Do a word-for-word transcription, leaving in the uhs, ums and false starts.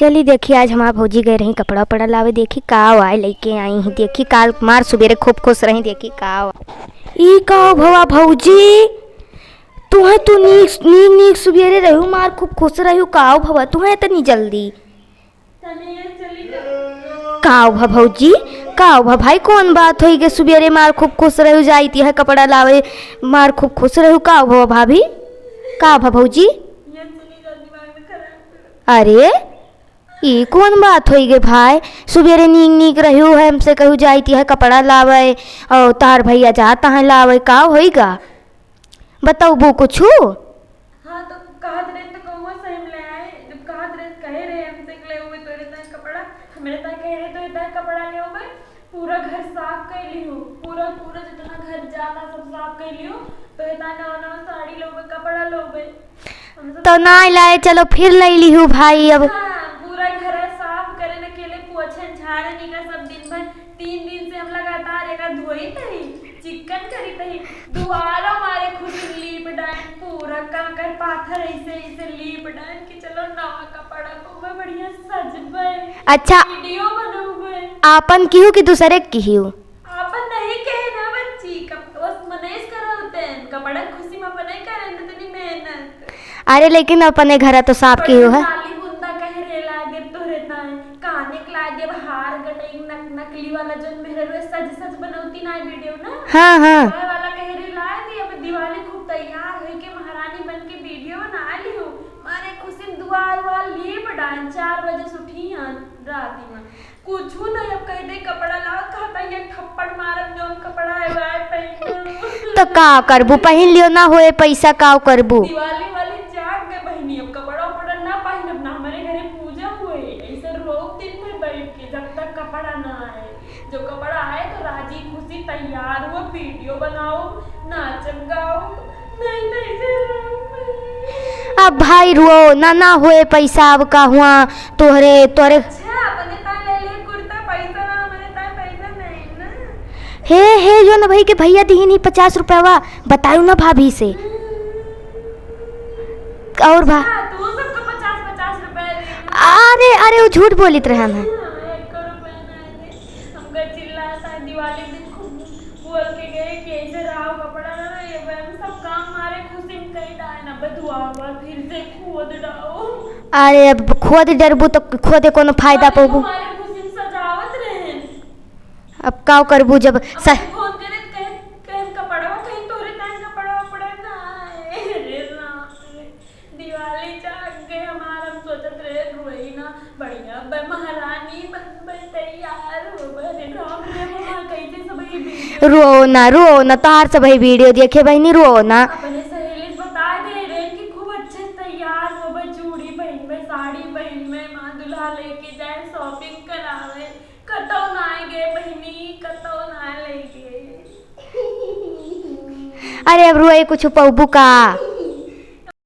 चली देखी, आज हमार भौजी गए रही कपड़ा उपड़ा लावे, देखी का आए लेके आई ही, देखी काल मार सुबेरे खूब खुश रही, देखी का आए। ई का भवा भौजी, तुहे तू नीक नीक नीक सुबेरे रहू, मार खूब खुश रहू, का भवा तुहे इतनी जल्दी? का भा भौजी, का भा भाई, कौन बात होई गे? सुबेरे मार खूब खुश रहू, जाइती है कपड़ा लावे, मार खूब खुश रहू, का भा भाभी, का भा भौजी? अरे, ई कौन बात होई गे भाई? सुबेरे नीक नीक रहू है, हमसे कहू जाइती है कपड़ा लावे, और तार भैया जाता है लावे, का होई गा? बतौबू कुछू? हाँ, तो कहत रहे तो कहूँ सही में ले आए। जब कहत रहे, कहे रहे हमसे कि ले हुए तोरे ताई कपड़ा, हमरे ताई कहे रहे तोरे ताई कपड़ा ले होबे, पूरा घर साफ कर लियो, पूरा, पूरा जितना घर जाला सब साफ कर लियो, तोरे ताई नवा नवा साड़ी लोबे, कपड़ा लोबे। हम सब तो ना लाए, चलो फिर ले लिहू भाई अब। हाँ, पूरा घर साफ करे न, अकेले पोछे झाड़े निका सब दिन भर। तीन दिन से हम लगातार एका धोई तही, चिक्कन करी तही, दुआरो मारे खुशी लीप डाइन, पूरा कंकर पाथर ऐसे, ऐसे लीप डाइन कि चलो नवा कपड़ा पहनबे, बढ़िया सजबे, अच्छा, वीडियो बनबे। आपन किहू कि दूसरे के किहू? आपन नहीं कहे ना बच्ची, कप-, बस मनेज करल तेन, कपड़ा खुशी में अपने करे न तनी मेहनत। अरे लेकिन अपने घरा तो साफ किहू है। नाली बुंदा कहे रे ला देब तोहरे ताई, काने के ला देब हार गटई नक-, नकली वाला जौन मेहररुए सज सज बनौती ना वीडियो ना। हाँ, हाँ। वह वाला कहे रे ला दी, अब दिवाली खूब तैयार होई के महारानी बन के वीडियो बना लियो। मारे खुशी में दुआर उआर लीप डाइन, चार बजे से उठी हन राती में। कुछू नहीं, अब कह दे कपड़ा लाओ, कहता ये थप्पड़ मारब, जौन कपड़ा है वह पहन। तो का करबू, पहन लियो, ना होए पैसा का करबू? दिवाली वाली जाग गए बहनी, अब कपड़ा उपड़ा ना पहनब, ना हमारे घरे पूजा हुए, ऐसे रो दिन भर बैठ के, जब तक कपड़ा ना आए। जो कपड़ा आए तो राजी खुशी तैयार हो, वीडियो बनाओ, नाचब गाओ, नहीं तो ऐसे रहो। अब भाई रुओ ना, ना होए पैसा, अब का हुआ तोहरे, तोहरे। अच्छा, अपने ताई ले ले कुर्ता, पैसा ना, हमारे ताई पैसा नहीं ना। हे, हे, जो ना भाई के भैया दिहिन ही पचास रुपयावा, बतायू ना भाभी से। और भा- अच्छा, तू सबको पचास पचास रुपया दे। अरे, अरे, वो झूठ बोलित रहन है। हाँ, एको रुपया ना दे। हमका चिल्लाता है, दिवाली दिन खूब बोल के गए कि ऐसे रहो कपड़ा ना, ये बहन सब काम मारे खुशी में कहीं डाए ना, बदुआ हुआ, फिर से खोद डाओ। अरे, अब खोद डरबू तो खोदे कोनो फायदा पौबू? हमारे खुशी में सजावत रहे। अब का करबू जब अब स- फोन करे तो कहे, कहे कपड़वा, कहीं तोरे ताई कपड़वा पड़े ना आए। अरे राम रे। दिवाली जाग गए हमार, हम सोचत रहे रोई ना, बढ़िया बे महारानी बनबे, तैयार होबे। अरे राम रे, हमार कैसे सब ये वीडियो रो ना, रो ना, तोहार सब है वीडियो देखे बहनी, रो ना। अपने सहेली से बता दे रहे कि खूब अच्छे से तैयार होबे, चूड़ी पहनबे, साड़ी पहनबे, माँ दुल्हा लेके जाए, shopping करावे, कतौ ना गए बहनी, कतौ ना ले गए। अरे अब रोए कुछ पौबू का?